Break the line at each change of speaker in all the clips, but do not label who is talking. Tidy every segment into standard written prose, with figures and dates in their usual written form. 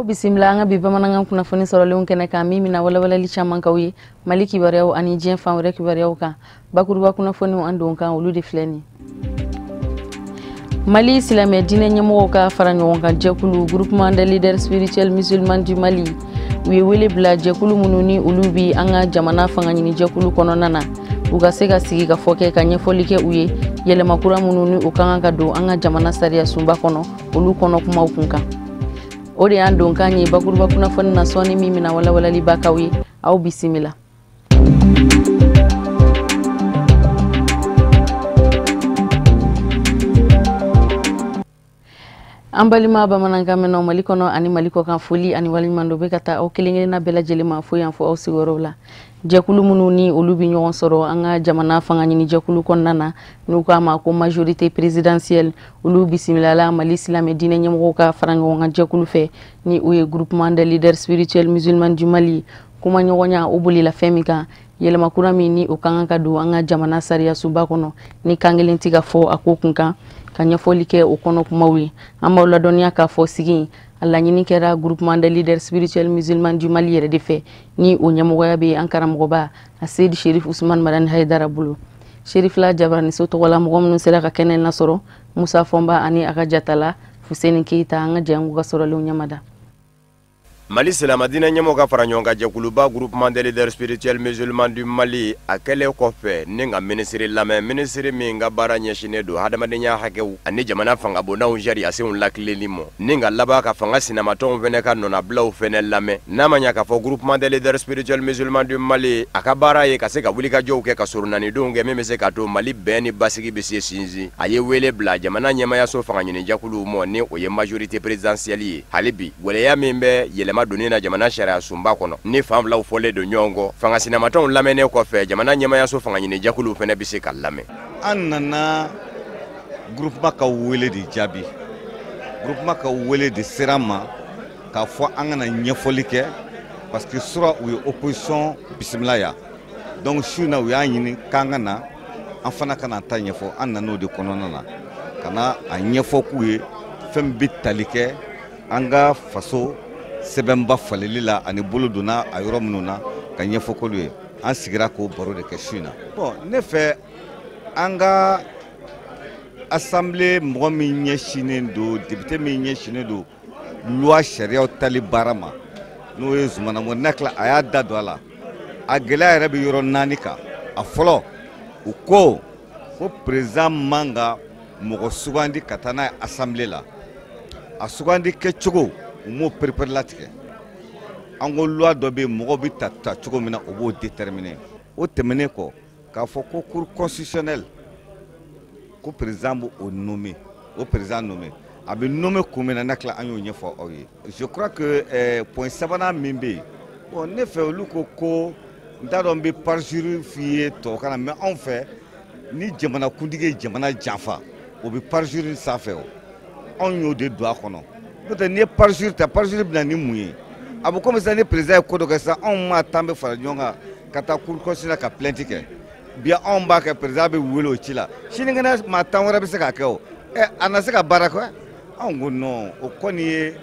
Aw bisimila an ka bi bamanankan kunnafoni sɔrɔlenw kɛnɛ kan min bɛna walawalali caman k'aw ye Mali kibaruyaw ani diɲɛ fan wɛrɛ kibaruyaw kan. Bakuruba kunnafoniw an don kan olu de filɛ nin. Mali silamɛ diinɛ ɲɛmɔgɔw ka fara ɲɔgɔn kan jɛkulu groupement des leaders spirituels musulmans du Mali u ye wele bila jɛkulu minnu ni olu bi an ka jamana fanga ɲini jɛkulu kɔnɔna na u ka se ka sigi ka fɔ kɛ ka ɲɛfɔli kɛ u ye yɛlɛma kura minnu ni u ka kan ka don an ka jamana sariya sunba kɔnɔ olu kɔnɔ kumaw kun kan. O de y'an don kan ye bakuruba kunnafoni na sɔɔni min bɛna walawalaliba k'aw ye. Aw bisimila. An balima bamanankan mɛnnaw Mali kɔnɔ ani Mali kɔkan, foli ani waleɲuman dɔ bɛ ka taa aw kelen kelenna bɛɛ lajɛlen ma fo yan fo aw sigiyɔrɔw la. Jɛkulu minnu ni olu bɛ ɲɔgɔn sɔrɔ an ka jamana fanga ɲini jɛkulu kɔnɔna na n'u k'a ma ko majorité présidentielle, olu bisimilala Mali silamɛ diinɛ ɲɛmɔgɔw ka fara ɲɔgɔn kan jɛkulu fɛ ni o ye groupement des leaders spirituels musulmans du Mali. Kumaɲɔgɔnya o bolila fɛn min kan, yɛlɛma kura min ni o ka kan ka don an ka jamana sariya sunba kɔnɔ ni kan kelen tɛ ka fɔ a ko kun kan, ka ɲɛfɔli kɛ o kɔnɔ kumaw ye. An b'aw ladɔnniya k'a fɔ sigi a laɲini kɛra groupement des leaders spirituels musulmans du Mali yɛrɛ de fɛ ni o ɲɛmɔgɔya bɛ an karamɔgɔba Aseyidi Sherif Usman Madani Hayidara bolo. Sherifila Jabaraniso tɔgɔ la mɔgɔ minnu sera ka kɛnɛ lasɔrɔ, Musa Fɔnba ani a ka jatala Fuseni Keyita, an ka jɛ an k'u ka sɔrɔlenw ɲɛmada.
Mali silamɛ diinɛ ɲɛmɔgɔw ka fara ɲɔgɔn kan jɛkuluba groupement des leaders spirituels musulmans du Mali a kɛlen kɔfɛ ni ka minisiri lamɛn, minisiri min ka baara ɲɛsinnen don hadamadenya hakɛw ani jamana fangabondaw sariyasenw lakilenni ma, ni ka laban ka fanga sinamatɔnw fɛnɛ ka nɔnabilaw fɛnɛ lamɛn. N'a ma ɲɛ k'a fɔ groupement des leaders spirituels musulmans du Mali a ka baara ye ka se ka wulikajɔw kɛ ka surunanidenw kɛ min bɛ se k'a to Mali bɛn ni basigi bɛ se sinsin, a ye wele bila jamana ɲɛmayaso fanga ɲini jɛkuluw ma ni o ye majorité présidentielle ye. Hali bi gɛlɛya min bɛ yɛlɛma donni na jamana sariya sunba kɔnɔ ni fan filaw fɔlen don ɲɔgɔn kɔ, fanga sinamatɔnw lamɛnnen kɔfɛ jamana ɲɛmayaso fanga ɲini jɛkuluw fɛnɛ bɛ se ka lamɛn.
An nana groupement ka wele de jaabi, groupement ka wele de sera an ma k'a fɔ an kana ɲɛfɔli kɛ parce que sura u ye opposition bisimila yan, donc su in na u y'a ɲini k'an ka na, an fana ka na ta ɲɛfɔ. An nan'o de kɔnɔna na ka na a ɲɛfɔ k'u ye fɛn min bɛ tali kɛ an ka faso sɛbɛnba faleli la ani bolo donna a yɔrɔ minnu na ka ɲɛfɔ k'olu ye. An sigira k'o baro de kɛ su in na. Bon, ne fɛ an ka assemblée mɔgɔ min ɲɛsinnen don, député min ɲɛsinnen don loi sariyaw tali baara ma, n'o ye Zumana Mɔri, n'a tila a y'a da don a la. A gɛlɛya yɛrɛ bɛ yɔrɔ naani kan. A fɔlɔ, u ko ko président man ka mɔgɔ sugandi ka taa n'a ye assemblée la. A sugandi kɛcogo u m'o perepere latigɛ. An ko loi dɔ bɛ yen mɔgɔw bɛ ta ta cogo min na o b'o déterminer. O tɛmɛnen kɔ k'a fɔ ko cour constitutionnelle ko président b'o nommer, o président nommer a bɛ nommer kun min na, n'a tila an y'o ɲɛfɔ aw ye. Je crois que point sabanan min bɛ yen, bon ne fɛ olu ko ko n t'a dɔn n bɛ parjure f'i ye tubabukan na, mais anw fɛ ni jamanakuntigi ye jamana janfa o bɛ parjure sanfɛ, o anw y'o de don a kɔnɔ. N'o tɛ n'i ye parjure ta, parjure bɛ na ni mun ye? A bɛ komi sisan ni président ye ko dɔ kɛ sisan, anw maa tan bɛ fara ɲɔgɔn kan ka taa cour constitutionnelle ka plainte kɛ. Bi anw b'a kɛ, président bɛ wele o ci la, sinikɛnɛ maa tan wɛrɛ bɛ se k'a kɛ o, ɛ a na se ka baara kɛ. Anw ko non, o kɔni ye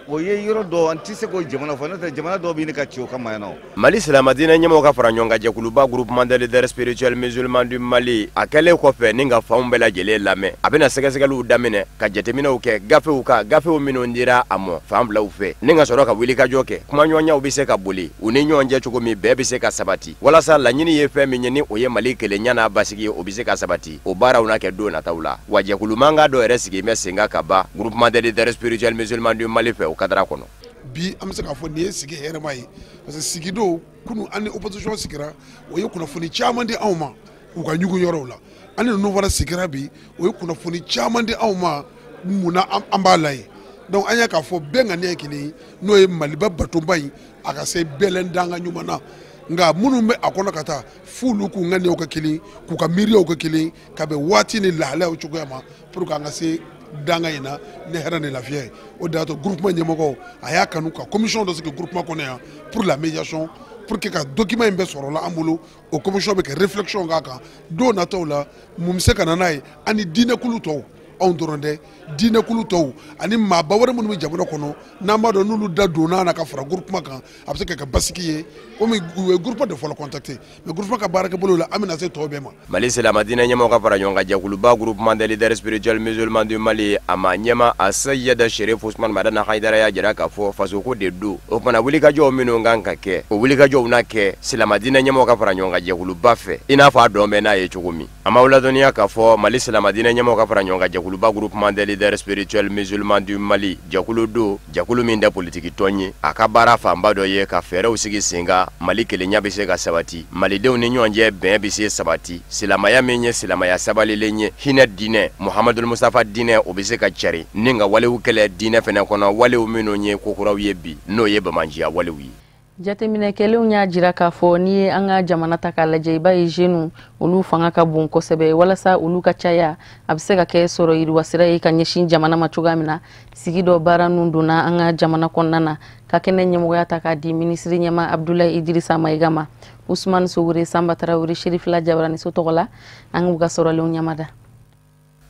o ye yɔrɔ dɔ, an tɛ se k'o jamana fɔ, n'o tɛ jamana dɔw bɛ ɲini ka ci o kama yan nɔ.
Mali silamɛ diinɛ ɲɛmɔgɔw ka fara ɲɔgɔn kan jɛkuluba groupement des leaders spirituels musulmans du Mali a kɛlen kɔfɛ ni ka fanw bɛɛ lajɛlen lamɛn, a bɛna sɛgɛsɛgɛliw daminɛ ka jateminɛw kɛ gafew kan, gafew minnu dira a ma fan filaw fɛ, ni ka sɔrɔ ka wulikajɔ kɛ. Kumaɲɔgɔnyaw bɛ se ka boli u ni ɲɔgɔn cɛ cogo min bɛɛ bɛ se ka sabati, walasa laɲini ye fɛn min ye ni o ye Mali kelenya n'a basigi ye, o bɛ se ka sabati. O baaraw na kɛ don nataw la. Wa jɛkulu mankan dɔ yɛrɛ sigi bɛ sen kan ka ban groupement des leaders spirituels musulmans du Mali fɛ o kadara kɔnɔ.
Bi an bɛ se k'a fɔ nin ye sigi hɛrɛma ye, parce que sigidenw kunun an ni opposition sigira, o ye kunnafoni caman di anw ma u ka ɲugun yɔrɔw la. An ni ninnu fana sigira bi, o ye kunnafoni caman di anw ma mun na an b'a la yen. Donc an y'a k'a fɔ bɛɛ ŋaniya ye kelen ye, n'o ye Maliba batonba in a ka se bɛlɛn danga ɲuman na. Nka minnu bɛ a kɔnɔ ka taa f'olu k'u ŋaniyaw kɛ kelen, k'u ka miiriyaw kɛ kelen, ka bɛn waati ni lahalayaw cogoya ma pour que an ka se danga in na ni hɛrɛ ni lafiya ye. O de y'a to groupement ɲɛmɔgɔw a y'a kanu ka commission dɔ sigi groupement kɔnɔ yan pour la médiation, pour que ka document in bɛɛ sɔrɔ la an bolo. O commission bɛ kɛ réflexion k'a kan don nataw la, mun bɛ se ka na n'a ye ani diinɛkulu tɔw. Anw dɔrɔn tɛ, diinɛkulu tɔw ani maaba wɛrɛ minnu bɛ jamana kɔnɔ, n'an b'a dɔn n'olu da donna na ka fara groupement kan, a bɛ se ka kɛ basigi ye. Komi u ye groupement de fɔlɔ contacté, mais groupement ka baarakɛbolo la, an bɛna se tɔw bɛɛ ma.
Mali silamɛ diinɛ ɲɛmɔgɔ ka fara ɲɔgɔn kan jɛkuluba Groupement des leaders spirituels musulmans du Mali, a ma ɲɛma a Seyid Sherif Usman Madani Hayidara y'a jira k'a fɔ fasoko de don. O kumana, wulikajɔw minnu kan ka kɛ, o wulikajɔw na kɛ silamɛ diinɛ ɲɛmɔgɔ ka fara ɲɔgɔn kan jɛkuluba fɛ, i n'a fɔ a dɔn bɛ n'a ye cogo min. A m'aw ladɔnniya k'a fɔ Mali silamɛ diinɛ ɲɛmɔgɔ ka fara ɲɔgɔn kan jɛkuluba Groupement des leaders spirituels musulmans du Mali, jɛkulu don, jɛkulu min tɛ politiki tɔn ye. A ka baara fanba dɔ ye ka fɛɛrɛw sigi sen kan, Mali kelenya bɛ se ka sabati, malidenw ni ɲɔgɔn cɛ bɛn bɛ se sabati, silamɛya min ye silamɛya sabalilen ye, hinɛ diinɛ, Muhamadul Mustafa diinɛ, o bɛ se ka cari ni ka walew kɛlɛ diinɛ fɛnɛ kɔnɔ, walew minnu ye kokuraw ye bi, n'o ye bamanciya walew ye.
Jateminɛ kɛlenw y'a jira k'a fɔ n'i ye an ka jamana ta k'a lajɛ, i b'a ye jeunes olu fanga ka bon kosɛbɛ. Walasa olu ka caya, a bɛ se ka kɛ sɔrɔ yiriwasira ye ka ɲɛsin jamana ma cogoya min na, sigi dɔ baara nun donna an ka jamana kɔnɔna na ka kɛnɛ ɲɛmɔgɔya ta k'a di minisiri ɲɛma Abdulayi Idirisa Mayiga ma. Usumani Sowore, Sanba Tarawele, Serifila Jabaraniso tɔgɔ la, an k'u ka sɔrɔlenw ɲamada.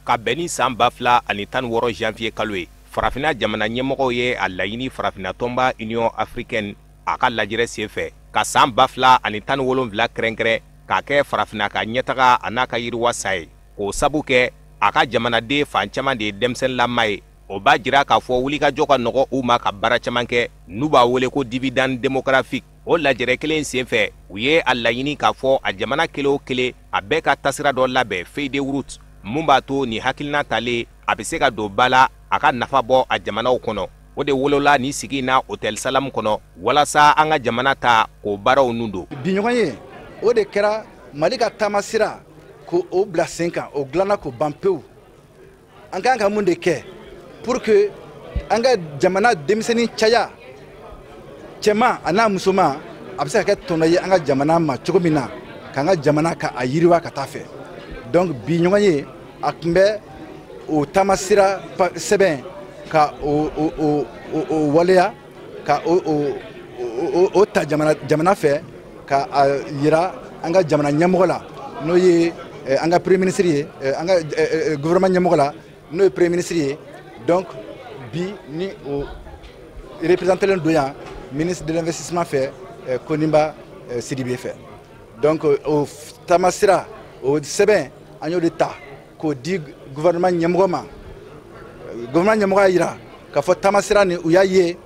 Ka bɛn ni san 2016 janvier kalo ye, Farafinna jamana ɲɛmɔgɔw ye a laɲini Farafinna tɔnba Union africaine a ka lajɛrɛ sen fɛ ka san 2017 kɛrɛnkɛrɛn k'a kɛ Farafinna ka ɲɛtaga a n'a ka yiriwa sa ye, k'o sabu kɛ a ka jamanaden fan caman de ye denmisɛnninlama ye. O b'a jira k'a fɔ wulikajɔ ka nɔgɔ u ma ka baara caman kɛ, n'u b'a wele ko dividende démographique. O lajɛrɛ kelen sen fɛ, u ye a laɲini k'a fɔ a jamana kelen o kelen a bɛɛ ka tasira dɔ labɛn, feuille de route, mun b'a to nin hakilina talen a bɛ se ka don ba la, a ka nafa bɔ a jamanaw kɔnɔ. O de wolola nin sigi in na Hôtel Salam kɔnɔ, walasa an ka jamana ta k'o baaraw nun don.
Bi ɲɔgɔn ye, o de kɛra Mali ka taamasira ko o bila sen kan, o dilanna k'o ban pewu. An kan ka mun de kɛ pour que an ka jamana denmisɛnnin caya, cɛman a n'a musoman, a bɛ se ka kɛ tɔnɔ ye an ka jamana ma cogo min na, k'an ka jamana ka a yiriwa ka taa fɛ? Donc bi ɲɔgɔn ye, a tun bɛ o taamasira sɛbɛn ka o waleya, ka o ta jamana fɛ, ka a yira an ka jamana ɲɛmɔgɔ la, n'o ye an ka premier ministre ye, an ka gouvernement ɲɛmɔgɔ la, n'o ye premier ministre ye. Donc bi ni o représenté don yan ministre de l'Investissement fɛ, Konimba Sidibe fɛ. Donc o taamasira, o sɛbɛn, an y'o de ta k'o di gouvernement ɲɛmɔgɔ ma. Gouvernement ɲɛmɔgɔ y'a yira k'a fɔ taamasira ni u y'a ye,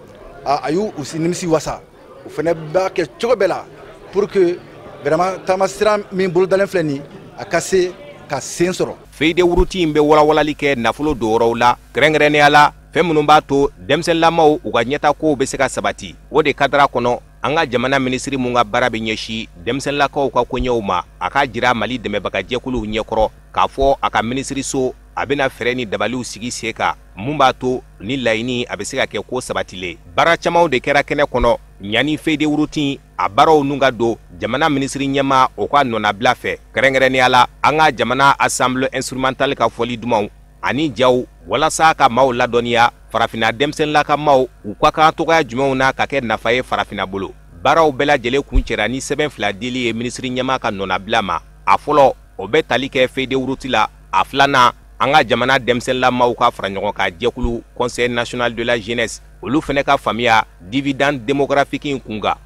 a y'u nimisi wasa. U fana b'a kɛ cogo bɛɛ la pour que vraiment taamasira min bolodalen filɛ nin, a ka se ka sen sɔrɔ.
Feuille de route in bɛ walawalali kɛ nafolo donyɔrɔw la, kɛrɛnkɛrɛnnenya la fɛn minnu b'a to denmisɛnninlamaw u ka ɲɛtakow bɛ se ka sabati. O de kadara kɔnɔ, an ka jamana minisiri mun ka baara bɛ ɲɛsin denmisɛnninlakaw ka koɲɛw ma, a k'a jira Mali dɛmɛbagajɛkuluw ɲɛkɔrɔ k'a fɔ a ka minisiriso a bɛna fɛɛrɛ ni dabaliw sigi sen kan mun b'a to ni laɲini a bɛ se ka kɛ ko sabatilen. Baara camanw de kɛra kɛnɛ kɔnɔ ɲani feuille de route a baaraw nun ka don jamana minisiri ɲɛma o ka nɔnabila fɛ, kɛrɛnkɛrɛnnenya la an ka jamana Ensemble instrumental ka fɔli dumanw ani jaw, walasa ka maaw ladɔnniya Farafinna denmisɛnninlaka maaw u ka kan togoya jumɛnw na ka kɛ nafa ye Farafinna bolo. Baaraw bɛɛ lajɛlen kun cɛra ni sɛbɛn fila dili ye minisiri ɲɛma ka nɔnabila ma. A fɔlɔ, o bɛ tali kɛ feuille de route la. A filanan, an ka jamana denmisɛnninlamaw ka fara ɲɔgɔn kan jɛkulu Conseil national de la jeunesse, olu fana ka faamuya dividende démographique in kun kan.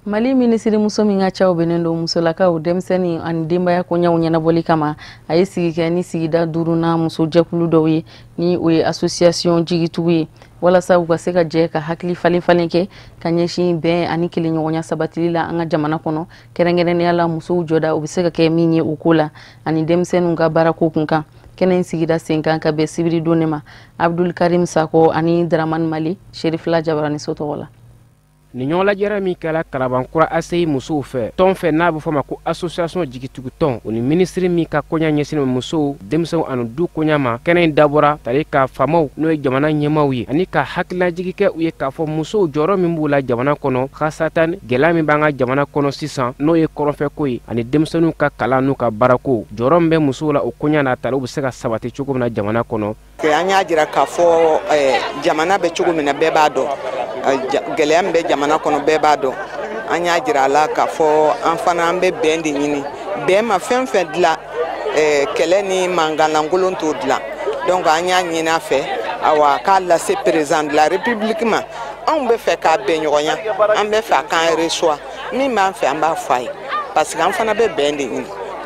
Mali minisiri muso min ka caw bɛnnen don musolakaw, denmisɛnnin ani denbaya koɲɛw ɲɛnabɔli kama, a ye sigi kɛ ni sigida duurunan musojɛkulu dɔw ye, ni o ye association Jigitugu ye, walasa u ka se ka jɛ ka hakili falen falen kɛ ka ɲɛsin bɛn ani kelenɲɔgɔnya sabatili la an ka jamana kɔnɔ, kɛrɛnkɛrɛnnenya la musow jɔda u bɛ se ka kɛ min ye o ko la ani denmisɛnninw ka baarako kun kan. Kɛnɛ in sigida sen kan ka bɛn sibiri don de ma. Abdul Karim Sako ani Dramani Mali, Serifila Jabaraniso tɔgɔ la.
Ni ɲɔgɔn lajɛrɛ min kɛla Kalabankura ACI musow fɛ, tɔn fɛ n'a bɛ fɔ ma ko association Jigitugu tɔn, o ni minisiri min ka koɲa ɲɛsinnen musow, denmisɛnw ani du koɲa ma. Kɛnɛ in dabɔra tali ka faamaw, n'o ye jamana ɲɛmaw ye, ani ka hakililajigi kɛ u ye k'a fɔ musow jɔyɔrɔ min b'u la jamana kɔnɔ, khasatan gɛlɛya min b'an ka jamana kɔnɔ sisan, n'o ye kɔrɔnfɛko ye, ani denmisɛnninw ka kalan n'u ka baarako, jɔyɔrɔ min bɛ musow la o koɲa n'a tali u bɛ se ka sabati cogo min na jamana kɔnɔ.
An y'a jira k'a fɔ jamana bɛ cogo min na, bɛɛ b'a dɔn gɛlɛya min bɛ jamana kɔnɔ, bɛɛ b'a dɔn. An y'a jira a la k'a fɔ an fana an bɛ bɛn de ɲini, bɛn ma fɛn fɛn dilan. Kɛlɛ ni mankanlankolon t'o dilan. Donc an y'a ɲini a fɛ, awa, k'a lase président de la république ma. Anw bɛ fɛ k'a bɛn ɲɔgɔnya, an bɛ fɛ a k'an reçoit. Min b'an fɛ, an b'a fɔ a ye, parce que an fana bɛ bɛn de ɲini.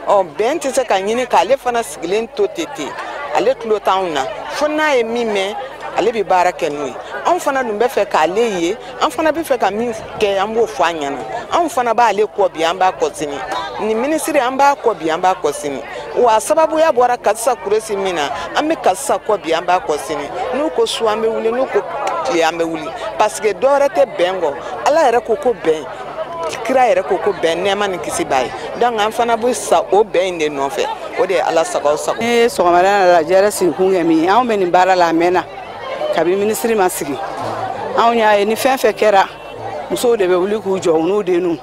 Ɔ, bɛn tɛ se ka ɲini k'ale fana sigilen to ten ten, ale tulo t'anw na, fo n'a ye min mɛn, ale bɛ baara kɛ n'o ye. Anw fana dun bɛ fɛ k'ale ye, an fana bɛ fɛ ka min kɛ, an b'o fɔ a ɲɛna. Anw fana b'ale kɔ bi, an b'a kɔ sini. Nin minisiri, an b'a kɔ bi, an b'a kɔ sini. Wa sababuya bɔra Kasisa Kuresi min na, an bɛ Kasisa kɔ bi, an b'a kɔ sini. N'u ko su, an bɛ wuli, n'u ko tile, an bɛ wuli, parce que dɔwɛrɛ tɛ bɛn kɔ. Ala yɛrɛ ko ko bɛn, kira yɛrɛ ko ko bɛn, nɛɛma ni kisi b'a ye. Donc an fana bɛ sa o bɛn in de nɔfɛ, o de ye Ala sago sago.
Ne ye sɔgɔmada la lajɛrɛ sigikun kɛ min ye, anw bɛ nin baara la a mɛnna, kabini minisiri ma sigi. Anw y'a ye ni fɛn fɛn kɛra, musow de bɛ wuli k'u jɔ u n'u denninw.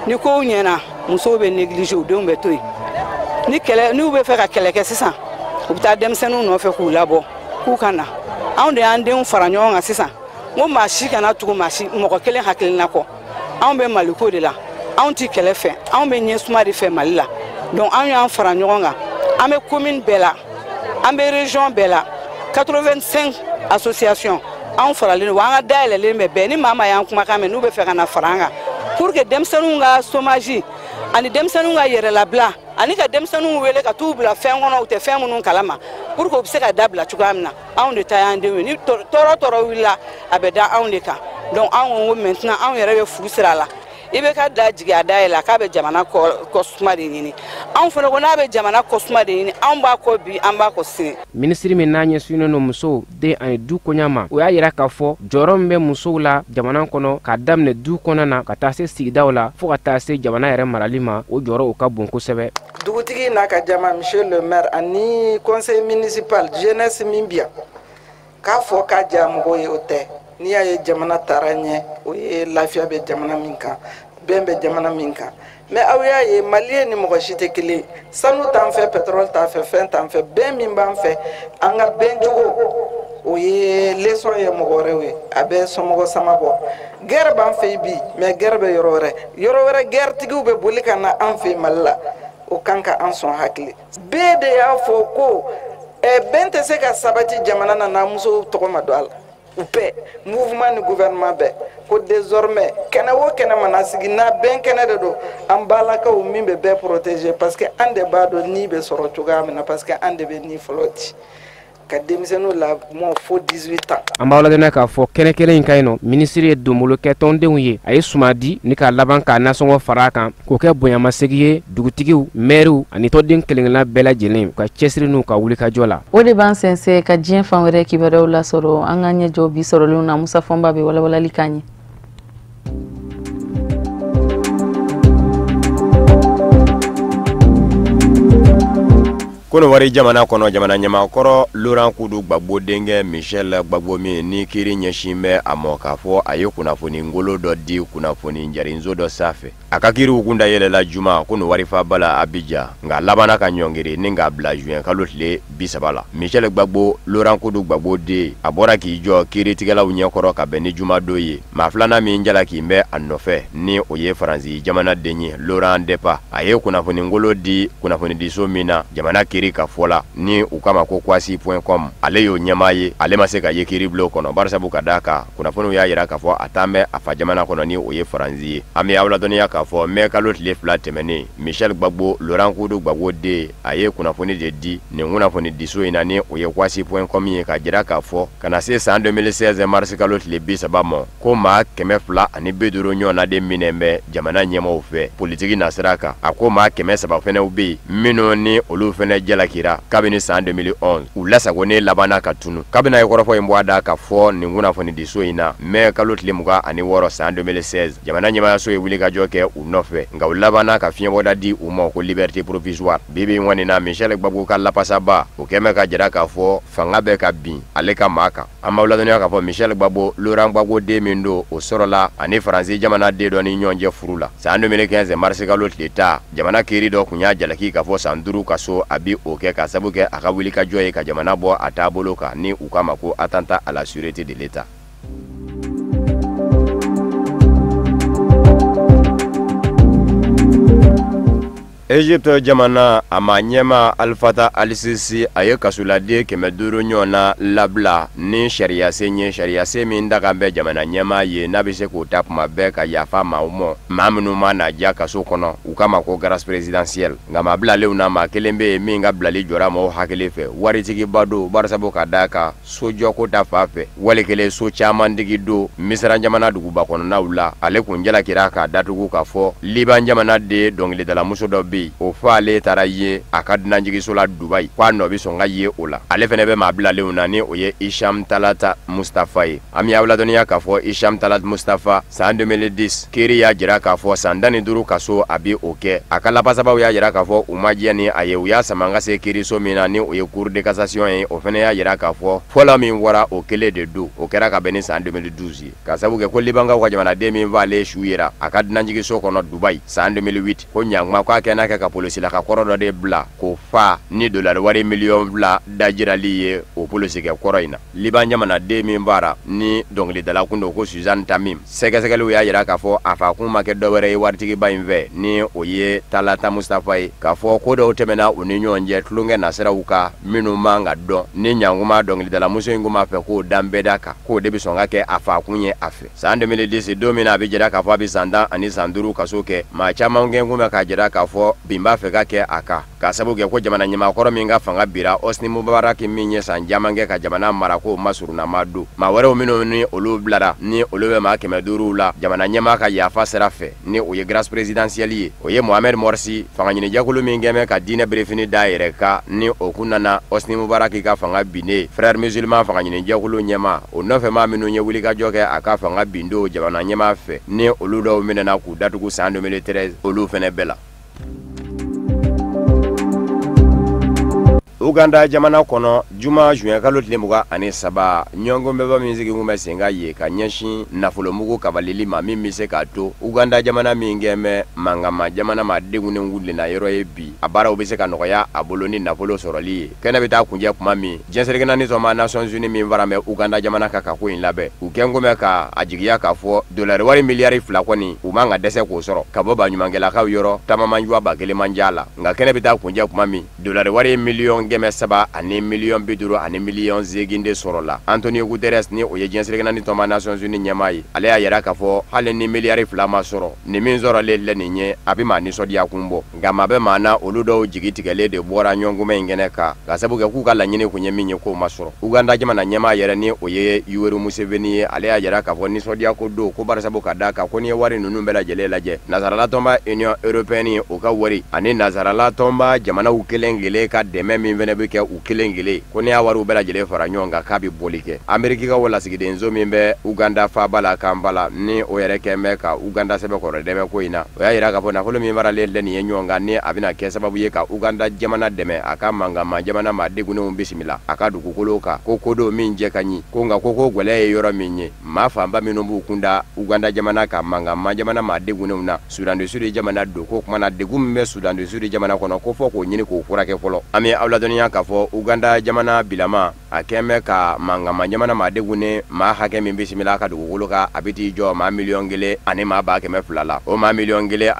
Ni kow ɲɛna, musow bɛ négliger, u denw bɛ to yen. Ni kɛlɛ, n'u bɛ fɛ ka kɛlɛ kɛ sisan, u bɛ taa denmisɛnninw nɔfɛ k'u labɔ k'u ka na. Anw de y'an denw fara ɲɔgɔn kan sisan, n ko maa si kana tugu maa si mɔgɔ kelen hakilina kɔ. Anw bɛ Maliko de la, anw tɛ kɛlɛ fɛ, anw bɛ ɲɛsuma de fɛ Mali la. Donc anw y'an fara ɲɔgɔn kan, an bɛ commune bɛɛ la, an bɛ région bɛɛ la, 85 association anw faralen don. Wa an ka dayɛlɛlen bɛ bɛɛ ni maa maa y'an kumakan mɛn n'u bɛ fɛ ka na fara an kan, pour que denmisɛnninw ka chômage ani denmisɛnninw ka yɛrɛlabila ani ka denmisɛnninw wele ka t'u bila fɛn kɔnɔ u tɛ fɛn minnu kalama, pour que u bɛ se ka dabila cogoya min na. Anw de ta y'an denw ye, ni tɔɔrɔ tɔɔrɔ wulila, a bɛ da anw de kan. Donc anw ko maintenant anw yɛrɛ bɛ fu sira la. I bɛ ka da jigin a da yɛlɛ k'a bɛ jamana kɔsuma de ɲini. Anw fana ko n'a bɛ jamana kɔsuma de ɲini, anw b'a kɔ bi, an b'a kɔ sini.
Minisiri min n'a ɲɛsinnen don musow, den ani du koɲa ma, o y'a yira k'a fɔ jɔyɔrɔ min bɛ musow la jamana kɔnɔ, k'a daminɛ du kɔnɔna na ka taa se sigidaw la fo ka taa se jamana yɛrɛ marali ma, o jɔyɔrɔ o ka bon kosɛbɛ.
Dugutigi n'a ka jama, monsieur le maire ani conseil municipal, jeunesse min bi yan, k'a fɔ k'a diya mɔgɔw ye, o tɛ. N'i y'a ye jamana taara ɲɛ, o ye lafiya bɛ jamana min kan, bɛn bɛ jamana min kan. Mais aw y'a ye, Malien ni mɔgɔ si tɛ kelen. Sanu t'an fɛ, pétrole t'an fɛ, fɛn t'an fɛ. Bɛn min b'an fɛ, an ka bɛn cogo, o ye leçon ye mɔgɔ wɛrɛw ye. A bɛ somɔgɔ sama bɔ. Guerre b'an fɛ yen bi, mais guerre bɛ yɔrɔ wɛrɛ, yɔrɔ wɛrɛ guerre tigiw bɛ boli ka na an fɛ yen Mali la. O kan ka an sɔn hakili. Bɛɛ de y'a fɔ ko bɛn tɛ se ka sabati jamana na n'a musow tɔgɔ ma don a la. U bɛɛ, mouvement ni gouvernement bɛɛ ko désormais kɛnɛ o kɛnɛ mana sigi, n'a bɛn kɛnɛ de don, an balakaw min bɛ bɛɛ protéger, parce que an de b'a dɔn ni bɛ sɔrɔ cogoya min na, parce que an de bɛ ni fɔlɔ di ka denmisɛnninw lamɔ fo 18 ans.
An b'aw ladɔnniya k'a fɔ kɛnɛ kelen in ka ɲi nɔ, minisiri ye donbolo kɛ tɔndenw ye. A ye suma di ni k'a laban k'a nasɔngɔ fara a kan k'o kɛ bonyamasegin ye dugutigiw, mɛriw ani tɔnden kelenkelenna bɛɛ lajɛlen u ka cɛsiri n'u ka wulikajɔ la.
O de b'an sɛnsɛn ka diɲɛ fan wɛrɛ kibaruyaw lasɔrɔ. An ka ɲɛjɔ bi sɔrɔlenw na, Musa Fɔnba bɛ walawalali k'an ye.
Kɔnɔwari jamana kɔnɔ, jamana ɲɛmaakɔrɔ Laurent Kudu Gbagbo denkɛ Michel Gbagbo min ni kiiri ɲɛsin bɛ a ma k'a fɔ a ye kunnafoni ngolo dɔ di kunnafoni jarinso dɔ sanfɛ, a ka kiiriw kun da yɛlɛla juma Kɔnɔwari faaba la Abidjan, nka labanna ka ɲɔngiri ni k'a bila juin kalo tile 30 la. Michel Gbagbo, Laurent Kudu Gbagbo den, a bɔra k'i jɔ kiiritigɛlaw ɲɛkɔrɔ ka bɛn ni jumadon ye. Maa filanan min jalaki bɛ a nɔfɛ, ni o ye Faransi jamanaden ye, Laurent Depa, a ye kunnafoni ngolo di kunnafonidiso min na jamana kiiri ka fɔ la, ni u kama ko kwasi.com, ale y'o ɲɛmaa ye. Ale ma se ka ye kiiribulon kɔnɔ, barisabu ka d'a kan kunnafoniw y'a yira k'a fɔ a taa bɛ a fa jamana kɔnɔ, ni o ye Faransi ye. An bɛ aw ladɔnniya k'a fɔ mai kalo tile 2 tɛmɛnen, Michel Gbagbo, Laurent Kudu Gbagbo den, a ye kunnafoni de di nin kunnafoni diso in na, ni o ye kwasi.com ye, ka jira k'a fɔ ka na se san 2016 mars kalo tile 30 ma, ko maa 250 ɲɔgɔnna de minɛ bɛ jamana ɲɛmaaw fɛ politiki nasira kan. A ko maa 300 fɛnɛw bɛ yen minnu ni olu fɛnɛ jalakira kabini san 2011, u lasagonnen labanna ka tunu. Kabini a ye kɔrɔfɔ in bɔ a da ka fɔ nin kunnafonidiso in na mai kalo tile 26 san 2016, jamana ɲɛmaayaso ye wulikajɔ kɛ u nɔfɛ, nka u labanna ka fiɲɛbɔda di u ma ko liberté provisoire. Bi bi in kɔni na, Michel Gbagbo ka lapasaba o kɛn bɛ ka jira k'a fɔ fanga bɛ ka bin ale ka maa kan. An b'aw ladɔnniya k'a fɔ Michel Gbagbo, Laurent Gbagbo den min don, o sɔrɔla ani Faransi jamana den dɔ ni ɲɔgɔn cɛ furu la san 2015 mars kalo tile 10. Jamana kiiri dɔ kun y'a jalaki k'a fɔ san 5 kaso a bi o kɛ ka sabu kɛ a ka wulikajɔ ye ka jamana bɔ a taabolo kan, ni u k'a ma ko attentat à la sûreté de l'État. Egypte jamana a ma ɲɛma Al-Fatah Al-Sisi a ye kasoladen 500 ɲɔgɔn na labila ni sariyasen ye, sariyasen min daga bɛ jamana ɲɛmaa ye n'a bɛ se k'o ta kuma bɛɛ ka yafa maaw ma, maa minnu ma na diya kaso kɔnɔ, u k'a ma ko grâce présidentielle. Nka maa bilalenw na, maa kelen bɛ yen min ka bilali jɔra maaw hakili fɛ, waritigiba don, barisabu ka d'a kan sojɔko ta fan fɛ, wali kelen so caman tigi don Misira jamana duguba kɔnɔnaw la. Ale kun jalakira k'a datugu k'a fɔ Liban jamana de dɔnkilidalamuso dɔ bɛ yen, o fɔ ale taara ye a ka dunanjiginso la Dubayi, k'a nɔ bɛ sɔn ka ye o la. Ale fana bɛ maa bilalenw na ni o ye Isham Talata Mustafa ye. An bɛ aw ladɔnniya k'a fɔ Isham Talat Mustafa san 2010 kiiri y'a jira k'a fɔ san 15 kaso a bɛ o kɛ. A ka lafasabaw y'a jira k'a fɔ u ma diɲɛ ni a ye, u y'a sama ka se kiiriso min na ni o ye cour de cassation ye, o fana y'a jira k'a fɔ fɔlɔ min wara o kelen de don, o kɛra ka bɛn ni san 2012 ye, ka sababu kɛ ko Libankaw ka jamanaden min f'ale su yera a ka dunanjiginso kɔnɔ Dubayi san 2008, ko ɲanguma k'a kɛ n'a kɛ ka polisilaka kɔrɔ dɔ de bila k'o fa ni dolari wari 2 miliyɔn dajirali ye o polisikɛ kɔrɔ in na. Liban jamanaden min baara ni dɔnkilidala kun don ko Suzanne Tamim, sɛgɛsɛgɛliw y'a jira k'a fɔ a fa kun ma kɛ dɔwɛrɛ ye waritigiba in fɛ ni o ye Talata Mustafa ye, k'a fɔ ko dɔw tɛmɛna u ni ɲɔgɔn cɛ tulonkɛ nasiraw kan minnu man ka dɔn, ni ɲanguma dɔnkilidalamuso in kun b'a fɛ k'o dan bɛɛ da kan, k'o de bɛ sɔn ka kɛ a fa kun ye a fɛ. San 2010 don min na a bɛ jira k'a fɔ a bɛ san 10 ani san 5 kaso kɛ, maa caman gɛn kun bɛ k'a jira k'a fɔ bin b'a fɛ ka kɛ a kan, k'a sababu kɛ ko jamana ɲɛmaakɔrɔ min ka fanga bira Hosni Mubarak min ye san caman kɛ ka jamana mara k'o masurunnama don. Maa wɛrɛw minnu ni olu bilara ni olu bɛ maa 500 la jamana ɲɛmaa ka yafa sira fɛ ni o ye grâce présidentielle ye, o ye Mohamed Morsi fangaɲinijɛkulu min kɛn bɛ ka diinɛ berefini da yɛrɛ kan ni o kun nana Hosni Mubarak ka fanga binnen, frère musulman fangaɲinijɛkulu ɲɛmaa o nɔfɛ maa minnu ye wulikajɔ kɛ a ka fanga bindo jamana ɲɛmaa fɛ ni olu dɔw minɛna k'u datugu san 2013, olu fana bɛɛ la. Uganda jamana kɔnɔ juma juin kalo tile 23 ɲɔgɔnbɛnba min sigi kun bɛ sen ka ye ka ɲɛsin nafolomugu kabalili ma min bɛ se k'a to Uganda jamana min kɛn bɛ mankanma jamana ma degunnen wulila yɔrɔ ye bi, a baaraw bɛ se ka nɔgɔya a bolo ni nafolo sɔrɔli ye. Kɛnɛ bɛ taa kunjɛ kuma min diɲɛ seleke naani tɔnba Nations Unies min fara bɛ Uganda jamana kan ka ko in labɛn, u kɛn kun bɛ ka a jigiya k'a fɔ dolari wari miliyari 2 kɔni u man ka dɛsɛ k'o sɔrɔ ka bɔ baɲumankɛlakaw yɔrɔ taamamanjuwa 1000 man ja la. Nka kɛnɛ bɛ taa kunjɛ kuma min dolari wari 300 000 ani 50 000 000 de sɔrɔ la. Antonio Guterres ni o ye diɲɛ seleke naani tɔnba Nations Unies ɲɛmaa ye, ale y'a yira k'a fɔ hali ni miliyari 2 ma sɔrɔ, ni min sɔrɔlen lɛ nin ye a bɛ maa nisɔndiya kun bɔ. Nka maa bɛ maa na olu dɔw jigi tigɛlen de bɔra ɲɔgɔnkunbɛn in kɛnɛ kan, ka sababu kɛ k'u ka laɲini kun ye min ye k'o ma sɔrɔ. Uganda jamana ɲɛmaa yɛrɛ ni o ye Yoweri Museveni ye, ale y'a yira k'a fɔ nisɔndiya ko don, ko barisabu ka d'a kan ko n'i ye wari ninnu bɛɛ lajɛlen lajɛ, nansarala tɔnba Union européenne o ka wari ani nansarala tɔnba jamanaw kelen kelen ka dɛmɛ min fana bɛ kɛ u kelen kelen, ko n'i y'a wariw bɛɛ lajɛlen fara ɲɔgɔn kan k'a bɛ bɔli kɛ. Ameriki ka lasigidenso min bɛ Uganda faaba la Kampala ni o yɛrɛ kɛn bɛ ka Uganda sɛbɛkɔrɔ dɛmɛ ko in na, o y'a yira k'a fɔ nafolo min faralen filɛ nin ye ɲɔgɔn kan ni a bɛna kɛ sababu ye ka Uganda jamana dɛmɛ a ka mankanma jamana maa degunnenw bisimila a ka dugukolo kan, ko ko don min jɛ ka ɲi, ko nka ko gɛlɛya ye yɔrɔ min ye, maa fanba minnu b'u kunda Uganda jamana ka mankanma jamana maa degunnenw na, Soudan du Sud jamana don, ko kumana degun min bɛ Soudan du Sud jamana kɔnɔ ko fɔ k'o ɲini k'o furakɛ fɔlɔ. An bɛ aw ladɔnniya k'a fɔ Uganda jamana bilama a kɛn bɛ ka mankanma jamana maa degunnen maa hakɛ min bisimila a ka dugukolo kan, a bɛ t'i jɔ maa 1 100 200 la. O maa 1 100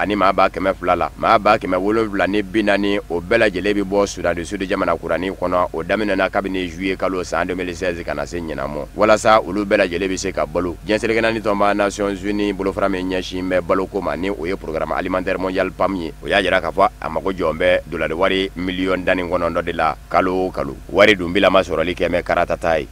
200 la, maa 740 o bɛɛ lajɛlen bɛ bɔ Soudan du Sud jamana kuranin kɔnɔ. O daminɛna kabini juillet kalo san 2016 ka na se ɲinan ma, walasa olu bɛɛ lajɛlen bɛ se ka balo. Diɲɛ seleke naani tɔnba Nations Unies bolofara min ɲɛsin bɛ baloko ma ni o ye programme alimentaire mondial PAM ye, o y'a jira k'a fɔ a mago jɔn bɛ dolari wari 19 miliyɔn de la kalo o kalo. Wari dun bilama sɔrɔli kɛ mɛ karatata ye.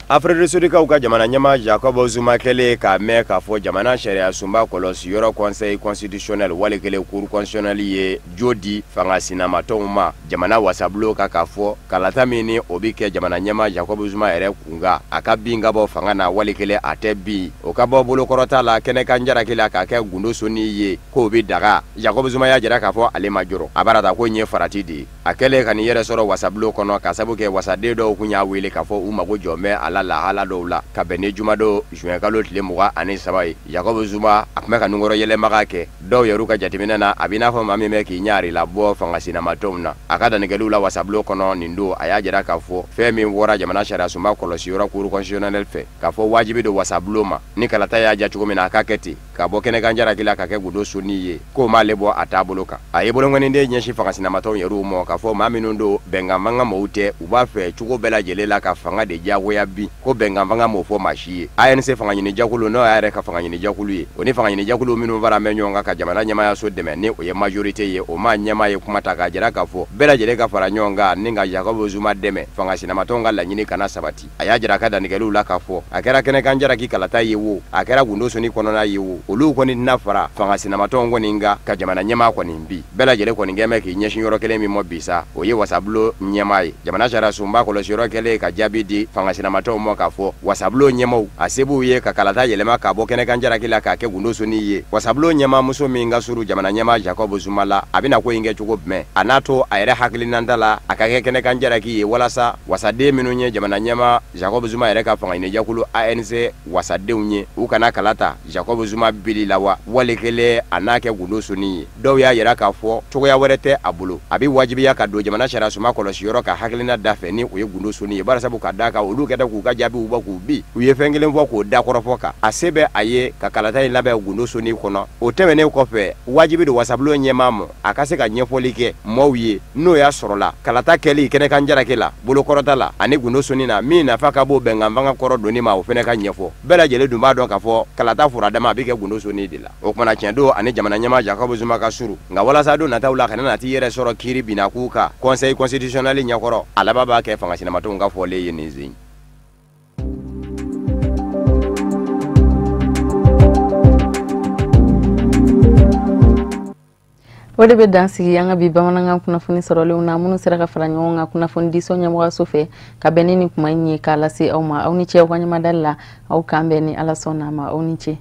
Afrique du Sud kaw ka jamana ɲɛmaa Jacob Zuma kɛlen k'a mɛn k'a fɔ jamana sariya sunba kɔlɔsi yɔrɔ conseil constitutionnel wali kelen cour constitutionnelle ye jo di fanga sinamatɔnw ma jamana wasabulon kan k'a fɔ kalata min ni o bɛ kɛ jamana ɲɛmaa Jacob Zuma yɛrɛ kunkan, a ka bin ka bɔ fanga na wali kelen a tɛ bin, o ka bɔ bolokɔrɔta la kɛnɛkan jalaki la k'a kɛ gundo sonni ye k'o bɛ daga. Jacob Zuma y'a jira k'a fɔ ale ma jɔrɔ, a b'a ta ko in ye farati de ye. A kɛlen ka nin yɛrɛ sɔrɔ wasabulon kɔnɔ ka sabu kɛ wasaden dɔw kun y'a wele k'a fɔ u mago jɔ bɛ a la lahala dɔw la ka bɛn ni jumadon juin kalo tile 23 ye. Jacob Zuma a tun bɛ ka nunkɔrɔ yɛlɛmaga kɛ. Dɔw yɛrɛ ka jateminɛ na, a b'i n'a fɔ maa min bɛ k'i ɲari labɔ fanga sinamatɔnw na. A ka dannikɛliw la wasabulon kɔnɔ nin don, a y'a jira k'a fɔ fɛn min bɔra jamana sariyasunba kɔlɔsiyɔrɔ cour constitutionnelle fɛ, k'a fɔ wajibi don wasabulon ma ni kalata y'a ja cogo min na a ka kɛ ten, ka bɔ kɛnɛkan jalaki la ka kɛ gundo sonni ye, k'o m'ale bɔ a taabolo kan. A ye bolonkɔniden ɲɛsin fanga sinamatɔnw yɛrɛw ma k'a fɔ maa minnu don bɛnkan fanga mɔgɔw tɛ, u b'a fɛ cogo bɛɛ lajɛlen la ka fanga de diyagoya bin, ko bɛnkan fanga m'o fɔ maa si ye. ANC fanga ɲini jɛkulu, n'o y'a yɛrɛ ka fanga ɲini jɛkulu ye, o ni fanga ɲini jɛkulu minnu fara bɛ ɲɔgɔn kan ka jamana ɲɛmayaso dɛmɛ ni o ye majorité ye, o maa ɲɛmaa ye kuma ta k'a jira k'a fɔ bɛɛ lajɛlen ka fara ɲɔgɔn kan ni ka Jacob Zuma dɛmɛ fanga sinamatɔnw ka laɲini kana sabati. A y'a jira a ka dannikɛliw la k'a fɔ a kɛra kɛnɛkan jalaki kalata ye wo, a kɛra gundo sonni kɔnɔna ye wo, olu kɔni tɛna fara fanga sinamatɔnw kɔni kan ka jamana ɲɛmaa kɔni bi. Bɛɛ lajɛlen kɔni kɛn bɛ k'i ɲɛsin yɔrɔ kelen min ma bi sa, o ye wasabulon ɲɛmaa ye. Jamana sariyasunba kɔlɔsiyɔrɔ kɛlen ka jaabi di fanga sinamatɔnw ma k'a fɔ wasabulon ɲɛmaaw a se b'u ye ka kalata yɛlɛma ka bɔ kɛnɛkan jalaki la k'a kɛ gundo sonni ye. Wasabulon ɲɛmaa muso min ka surun jamana ɲɛmaa Jacob Zuma la, a bɛna ko in kɛ cogo jumɛn? A n'a to a yɛrɛ hakilinata la a ka kɛ kɛnɛkan jalaki ye, walasa wasaden minnu ye jamana ɲɛmaa Jacob Zuma yɛrɛ ka fanga ɲinijɛkulu ANC wasadenw ye, u kana kalata Jacob Zuma bili la wa, wali kelen a n'a kɛ gundo sonni ye. Dɔw y'a yira k'a fɔ cogoya wɛrɛ tɛ a bolo, a bɛ wajibiya ka don jamana sariyasunba kɔlɔsiyɔrɔ ka hakilina da fɛ ni o ye gundo sonni ye, barisabu ka d'a kan olu kɛtɔ k'u ka jaabiw bɔ k'u bi, u ye fɛn kelen fɔ k'o da kɔrɔfɔ kan, a se bɛ a ye ka kalata in labɛn gundo sonni kɔnɔ. O tɛmɛnen kɔfɛ, wajibi don wasabulon ɲɛmaa ma a ka se ka ɲɛfɔli kɛ maaw ye, n'o y'a sɔrɔla kalata kɛli kɛnɛkan jalaki la, bolokɔrɔta la ani gundo sonni na, min nafa ka bon bɛnkan fanga kɔrɔ donni ma, o fana ka ɲɛfɔ. Bɛɛ lajɛlen dun b'a dɔn k'a fɔ kalata furadama a bɛ kɛ gundo sonni de la. O kumana tiɲɛ don ani jamana ɲɛmaa Jacob Zuma ka surun, nka walasa don nataw la kana na t'i yɛrɛ sɔrɔ kiiri binna k'u kan conseil constitutionnel ɲɛkɔrɔ, a laban b'a kɛ fanga sinamatɔnw ka fɔlen ye nin sen.
O de bɛ dan sigi an ka bi bamanankan kunnafoni sɔrɔlenw na, minnu sera ka fara ɲɔgɔn kan kunnafoni diso ɲɛmɔgɔyaso fɛ ka bɛn ni nin kuma in ye k'a lase aw ma. Aw ni ce aw ka ɲɛmadali la. Aw k'an bɛn ni Ala sɔnna a ma. Aw ni ce.